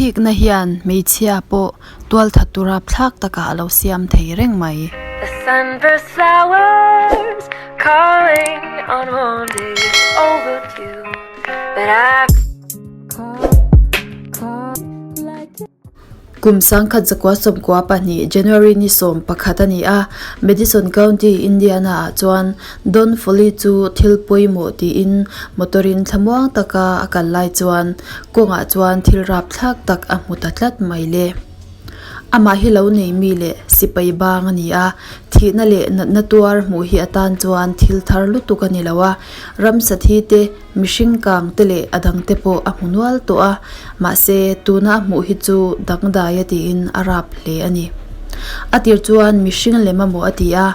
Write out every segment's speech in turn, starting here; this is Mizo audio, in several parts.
Thikna hian hmeichhia pawh tualthattu rapthlak takah a lo siam thei reng mai. The sunburst flowers calling on one day it's overdue But I Kum 1992 January ni 11 a ni a, Madison County, Indiana ah chuan Don Foley chu thil pawimawh tiin motor-in thlamuang taka a kal lai chuan kawngah chuan thil rapthlak tak a hmu ta tlat mai le. Amah hi lo nei mi leh sipai bang a ni a, thihna leh natna tuar hmuh hi atan chuan thil thar lutuk a ni lo a, ramsa thi te, Mihring kang te leh a dang te pawh a hmu nual tawh a, mahse tuna a hmuh hi chu dangdai a tiin a rap hle a ni. A tir chuan mihring lem a maw a ti a,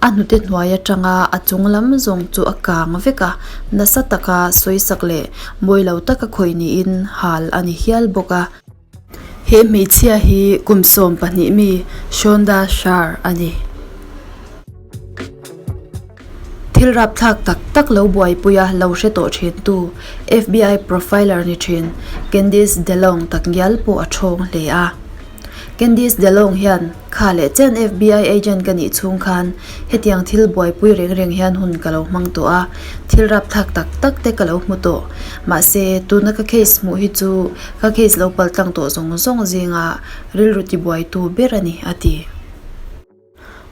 a hnute hnuai atanga a chung lam zawng chu a kang vek a, nasa taka sawisak leh mawi lo taka khawih niin hal a ni hial bawk a. He hmeichhia hi kum 12 mi Shonda Shar a ni. Thil rapthlak tak tak lo buaipui a lo hre tawh thin tu FBI profiler ni thin Candice DeLong takngial pawh a thawng hle a. Candice DeLong hian kha leh chen FBI agent ka nih chhung khan hetiang thil buaipui reng reng hian hun ka lo hmang tawh a, thil rapthlak tak tak te ka lo hmu tawh. Mahse, tuna ka case hmuh hi chu ka case lo paltlang tawh zawng zawng zinga rilru tibuaitu ber a ni, a ti.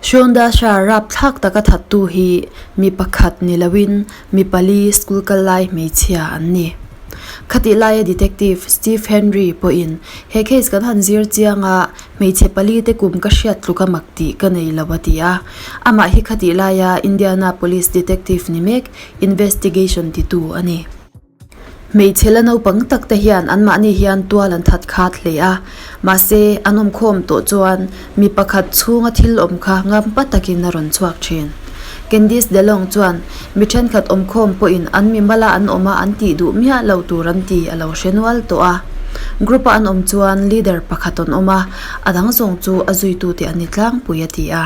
Shondasha rapthlak taka thattu hi mi pakhat ni loin mi pali school kal lai hmeichhia an ni. Khatih laia Detective Steve Henry pawhin he case kan han zir chiang a, hmeichhe pali te kum ka hriat tluk a mak tih ka nei lo a ti a. Amah hi khatih laia Indiana Police Detective ni mek investigation titu a ni. Hmeichhe la naupang tak te hian anmahni hian tual an that khat hle a, mahse an awmkhawm tawh chuan mi pakhat chhunga thil awm kha ngampa takin a rawn chhuak thin. Candice DeLong chuan mi thenkhat awmkhawm pawhin an mi mala an awm a an tih duh miah lo tur an ti a lo hre nual tawh a. Group a an awm chuan leader pakhat an awm a, a dang zawng chu a zuitute an ni tlangpui a ti a.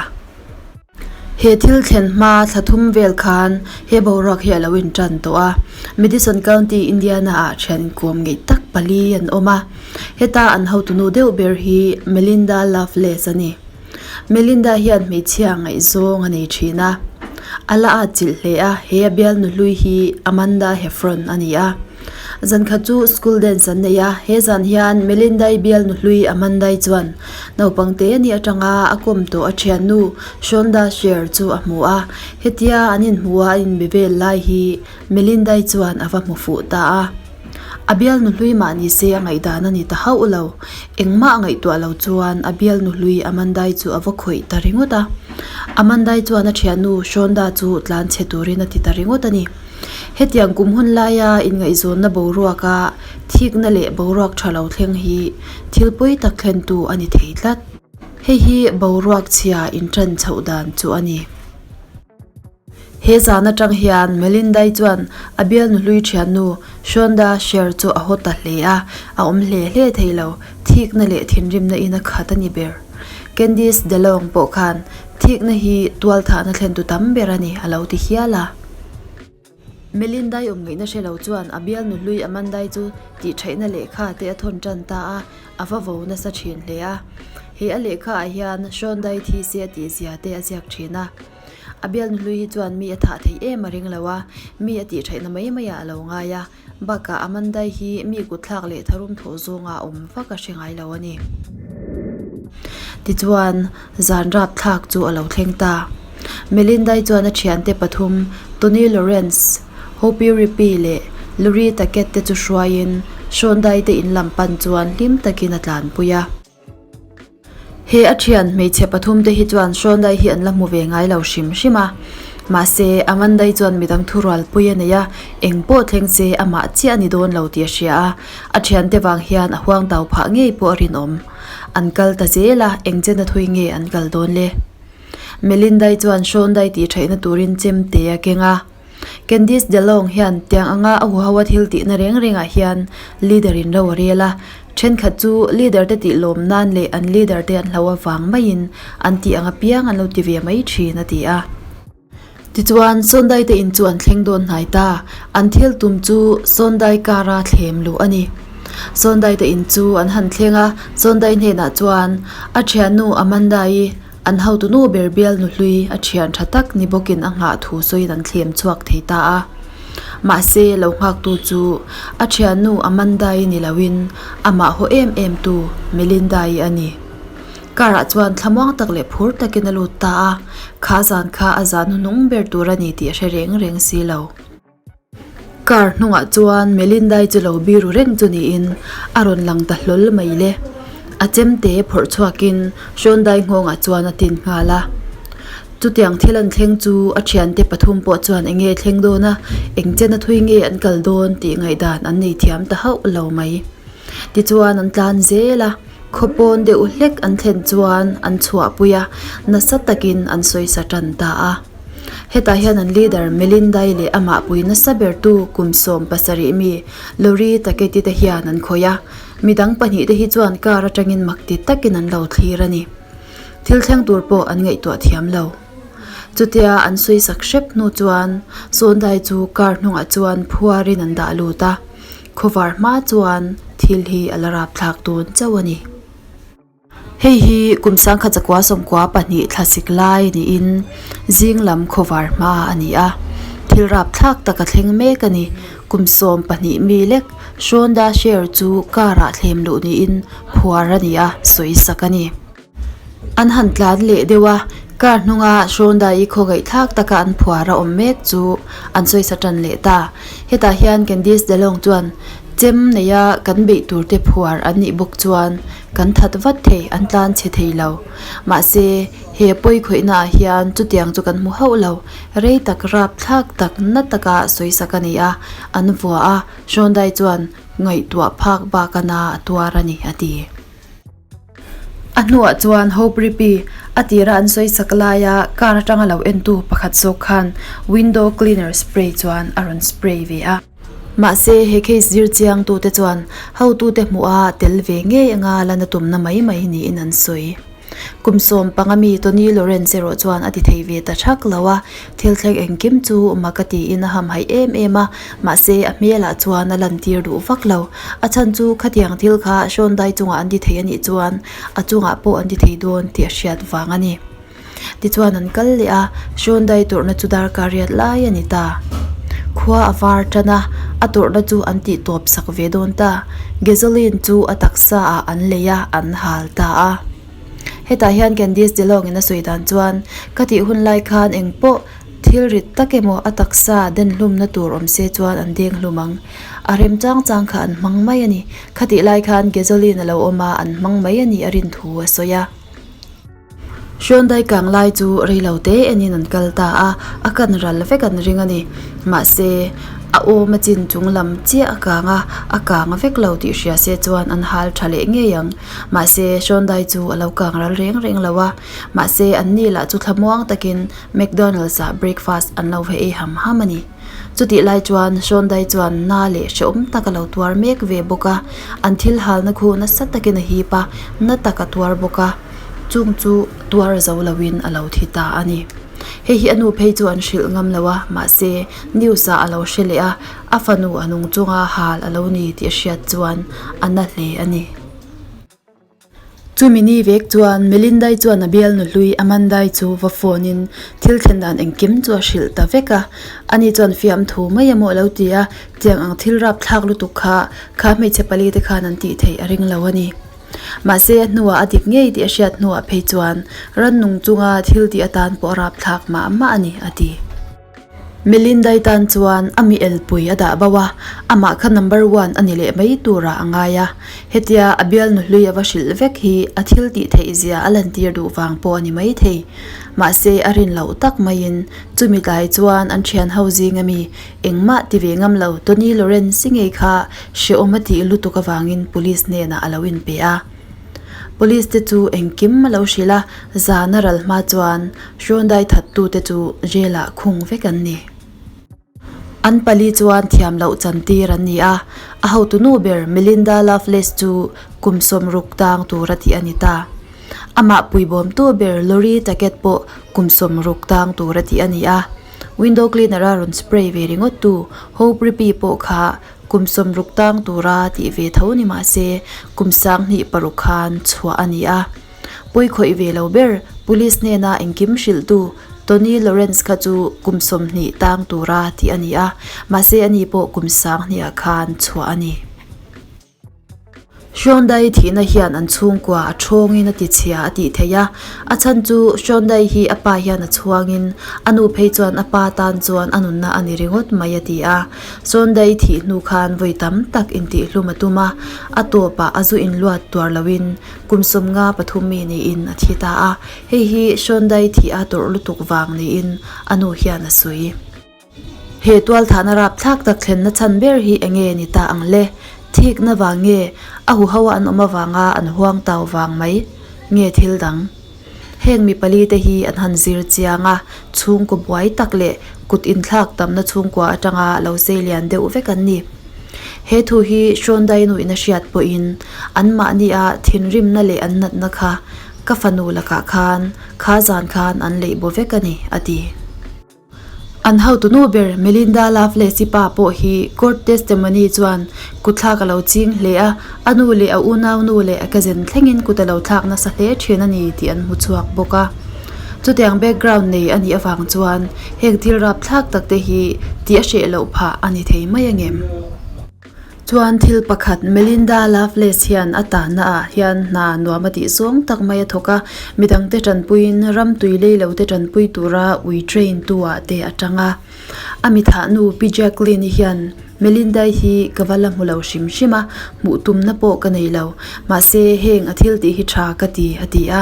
He thil thlen hma thla thum vel khan he boruak hi a lo intan tawh a, Madison County, Indiana ah thian inkawm ngeih tak pali an awm a, heta an hotunu deuh ber hi Melinda Lovelace a ni. Melinda hian hmeichhia ngaihzawng a nei thin a, a la at chilh hle a, he a bialnu hlui hi Amanda Heffron a ni a. Zan khat chu school dance an nei a, he zan hian Melinda-i bialnu hlui Amanda-i chuan naupang te ni atanga a kawm tawh a thiannu Shonda Sher chu a hmu a, hetia an inhmu a an inbe vel lai hi Melinda-i chuan a va hmu fuh ta a. A bialnu hlui mah ni se a ngaihdan a ni ta hauh lo, engmah a ngaihtuah lo chuan a bialnu hlui Amanda-i chu a va khawih ta ringawt a. Amanda-i chuan a thiannu Shonda chu tlan chhe turin a ti ta ringawt a ni. Hetiang kum hun laia inngaihzawnna boruaka thikna leh boruak tha lo thleng hi thil pawi tak thlentu a ni thei tlat. Hei hi boruak chhia intan chhoh dan chu a ni. He zan atang hian Melinda-i chuan a bialnu hlui thiannu Shonda Sher chu a haw ta hle a, a awm hle hle thei lo, thikna leh thinrimna in a khat a ni ber. Candice DeLong pawh khan thikna hi tualthahna thlentu tam ber a ni a lo ti hial a. Melinda-i awm ngaihna hre lo chuan a bialnu hlui Amanda-i chu tihṭhaihna lehkha te a thawn ṭan ta a, a va vo nasa ṭhin hle a. He a lehkha ah hian Shonda-i thi se a tih zia te a ziak ṭhin a. A bialnu hlui hi chuan mi a thah theih em a ring lo a, mi a tihṭhaihna mai maiah a lo ngai a. Bakah Amanda-i hi mi kutthlak leh tharum thawh zawnga awm vak a hre ngai lo a ni. Tichuan, zan rapthlak chu a lo thleng ta. Melinda-i chuan a thiante pathum Tony Lawrence, Hopi Rippey leh Lurie Tackett te chu hruaiin Shonda-i te in lam pan chuan hlim takin a tlanpui a. He a thian hmeichhe pathum te hi chuan Shondai hi an la hmu ve ngai lo hrim hrim a, mahse Amandai chuan midang thurualpui a nei a, eng pawh thleng se amah chiah a ni dawn lo tih a hria a, a thiante vang hian a huang tau phah ngei pawh a rinawm. An kal ta zel a, eng chen a thui nge an kal dawn le? Melindai chuan Shondai tih theihna turin chemte a keng a. Candice DeLong hian tiang anga a huho a thil tihna reng rengah hian leader in ro a rel a, thenkhat chu leader te tih lawm nan leh an leader te an hlo avang maiin an tih ang apiang an lo ti ve mai thin a ti a. Tichuan Sondai te in chu an thleng dawn hnai ta, an thil tum chu Sondai kara thlem luh a ni. Sondai te in chu an han thleng a, Sondai hnenah chuan a thiannu Amanda-i an hotu nu ber bial nuhlui a thian tha tak ni bawkin a nghah thu sawiin an thlem chhuak thei ta a. Mahse, lo nghaktu chu a thiannu Amanda-i ni loin amah haw em em tu Melinda-i a ni. Car-ah chuan thlamuang tak leh phur takin a lut ta a, kha zan kha a zan hnuhnung ber tur a ni tih a hre reng reng si lo. Car hnungah chuan Melinda-i chu lo biru reng chu niin a rawn lang ta hlawl mai le. A chemte phawrh chhuakin Hrawnday nghawngah chuan a tin nghal a. Chutiang thil an thleng chu a thiante pathum pawh chuan eng nge thleng dawn a, eng chen a thui nge an kal dawn tih ngaihdan an nei thiam ta hauh lo mai. Tichuan an tlan zel a, khaw pawn deuh hlek an thlen chuan an chhuahpui a, nasa takin an sawisa tan ta a. Hetah hian an leader Melindai leh amah pui nasa bertu kum 70 mi Lori Taketi te hian an khawih a, midang pahnihte hi chuan car atangin mak ti takin an lo thlir a ni. Thil thleng tur pawh an ngaihtuah thiam lo. Chutia an sawisak hrep hnu chuan Sondai chu car hnungah chuan phuarin an dah lut a, khawvar hma chuan thil hi a la rapthlak dawn chauh a ni. Hei hi kum sangkhat zakua sawmkua pahnih thlasik lai niin zing lam khawvar hma a ni a, thil rapthlak tak a thleng mek a ni. Kum 12 mi lek Shonda Share chu car ah thlem luh niin phuar a ni a, sawisak a ni. An han tlan leh deuh a, car hnunga Shonda-i khawngaihthlak taka an phuar a awm mek chu an sawisa tan leh ta. Hetah hian Candice DeLong chuan chem neia kan beih tur te phuar an nih bawk chuan kan that vat thei, an tlan chhe thei lo. Mahse, he pawi khawihna ah hian chutiang chu kan hmu hauh lo. Rei tak rap thlak tak na taka sawisak a ni a, an vua a, Shondai chuan ngaihtuah phak bak a na a tuar a ni, a ti. A hnuah chuan Hope Rippy a tira an sawi sak laia car atanga lo entu pakhat zawk khan window cleaner spray chuan a rawn spray ve a. Mahse, he case zir chiangtute chuan hotute hmuha tel ve ngei anga la na tumna mai mai niin an sawi. Kum 15 mi Tony Lawrence erawh chuan a ti thei ve ta thak lo a, thil thleng engkim chu mak a tiin a hamhaih em em a, mahse a hmelah chuan a lantir duh vak lo. A chhan chu khatiang thil kha Hrawn dai chungah an ti thei a nih chuan a chungah pawh an ti thei dawn tih a hriat vang a ni. Tichuan an kal leh a, Hrawn dai tawrhna chu darkar riat lai a ni ta. Khua a var tan a, a tawrhna chu an tih tawp sak ve dawn ta. Gasoline chu a taksa ah an lei a, an hal ta a. Hetah hian Candice DeLong in a sawi dan chuan, Ka tih hun lai khan eng pawh thil rit tak emaw a taksa den hlumna tur awm se chuan an deng hlum ang. A rem chang chang kha an hmang mai a ni. Khatih lai khan gasoline a lo awm a, an hmang mai a nih a rin thu a sawi a. Hrawn kang lai chu rei lo te enin an kal ta a, a kan ral vek an ring a ni. Mahse, a awm a chin chung lam chiah a kang a, a kang vek lo tih hria se chuan an hal tha leh ngei ang. Mahse, Hrawn chu a lo kang ral reng reng lo a. Mahse, an ni lah chu thlamuang takin McDonald's ah breakfast an lo va ei ham ham a ni. Chutih lai chuan Hrawn chuan na leh hrehawm tak a lo tuar mek ve bawk a, an thil halna khu nasa takin a hip a, na tak a tuar bawk a. Chung chu tuar zo loin a lo thi ta a ni. Hei hi a nu phei chu an hrilh ngam lo a, mahse news ah a lo hre leh a, a fanu a nung chunga hal a lo ni tih a hriat chuan a na hle a ni. Chumi ni vek chuan Melindai chuan a bialnu hlui Amandai chu va phone in thil thlen dan engkim chu a hrilh ta vek a. Ani chuan fiamthu mai emaw a lo ti a, tiang ang thil rapthlak lutuk kha kha hmeichhe pali te khan an tih theih a ring lo a ni. Mahse a hnuah a dik ngei tih a hriat hnuah phei chuan rannung chunga thil tih atan pawh a rapthlak mah mah a ni, a ti. Melindai tan chuan a mi elpui a dah bo a, amah kha number one a ni leh mai turah a ngai a. Hetia a bialnu hlui a va hrilh vek hi a thil tih theih zia a lantir duh vang pawh a ni mai thei. Mahse a rin loh tak maiin chumi tlai chuan an thian ho zing ami Engmah ti ve ngam lo, Tony Lawrence ngei kha hrehawm a tih lutuk avangin police hnenah a lo inpe a. Police te chu engkim a lo hrilh a, zan a ral hma chuan Hrawn-dai thattute chu jail ah khung vek an ni. An pali chuan thiam loh chantir an ni a, a hotu nu ber Melinda Lovelace chu kum 60 tang tura tih a ni ta. Amah puibawmtu ber Lori Tackett pawh kum 60 tang tura tih a ni a. Window cleaner a rawn spray ve ringawt tu Hope Rippy pawh kha kum 60 tang tura tih ve tho ni mah se kum 2006 khan chhuah a ni a. Pawi khawih ve lo ber Police hnena engkim hrilhtu Tony Lawrence kha chu kum 20 tang tura tih a ni a, mahse ani pawh kum 2000 ah khan chhuah a ni. Hyundai thihna hian an chhungkua a thawngin a ti chhia a tih theih a, a chhan chu Hyundai hi a pa hian a chhuangin a nu phei chuan a pa tan chuan a nunna a ni ringawt mai a ti a. Hyundai thih hnu khan vawi tam tak intihhlum a tum a, a tawpah a zu inluat tuar loin kum 53 mi niin a thi ta a, hei hi Hyundai thih a tawrh lutuk vang niin a nu hian a sawi. He tualthahna rapthlak tak thlenna chhan ber hi eng nge ni ta ang le? Thikna vang nge? A huho a an awm avanga an huang tau vang mai nge thil dang? Heng mi pali te hi an han zir chiang a, chhungkaw buai tak leh kut inthlak tamna chhungkua atanga lo sei lian deuh vek an ni. He thu hi Hrawndainu in a hriat pawhin anmahnia thinrimna leh an natna kha ka fanu lakah khan kha zan khan an leih baw vek a ni, a ti. An hotunu ber Melinda Lovelace-i pa pawh hi court testimony chuan kutthlak a lo ching hle a, a nu leh a unau nu leh a cousin thlengin kut a lo thlak nasa hle thin a ni tih an hmu chhuak bawk a. Chutiang background nei a nih avang chuan heng thil rapthlak tak te hi tih a hreh loh phah a ni thei mai angem? Chuan thil pakhat Melinda Lovelace hian a tahna ah hian hna nuam a tih zawng tak mai a thawk a, midangte tanpuiin ram tui lei lo te tanpui tura ui train tu ah te a tang a. A mi thah nu Pi Jacqueline-i hian Melinda-i hi ka va la hmu lo hrim hrim a, hmuh tumna pawh ka nei lo. Mahse heng a thil tih hi tha ka ti a ti a.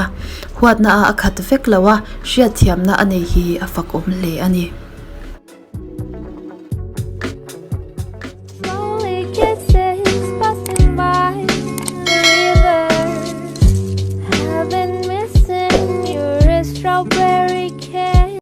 Huatna ah a khat vek lo a, hriatthiamna a nei hi a fakawm hle a ni.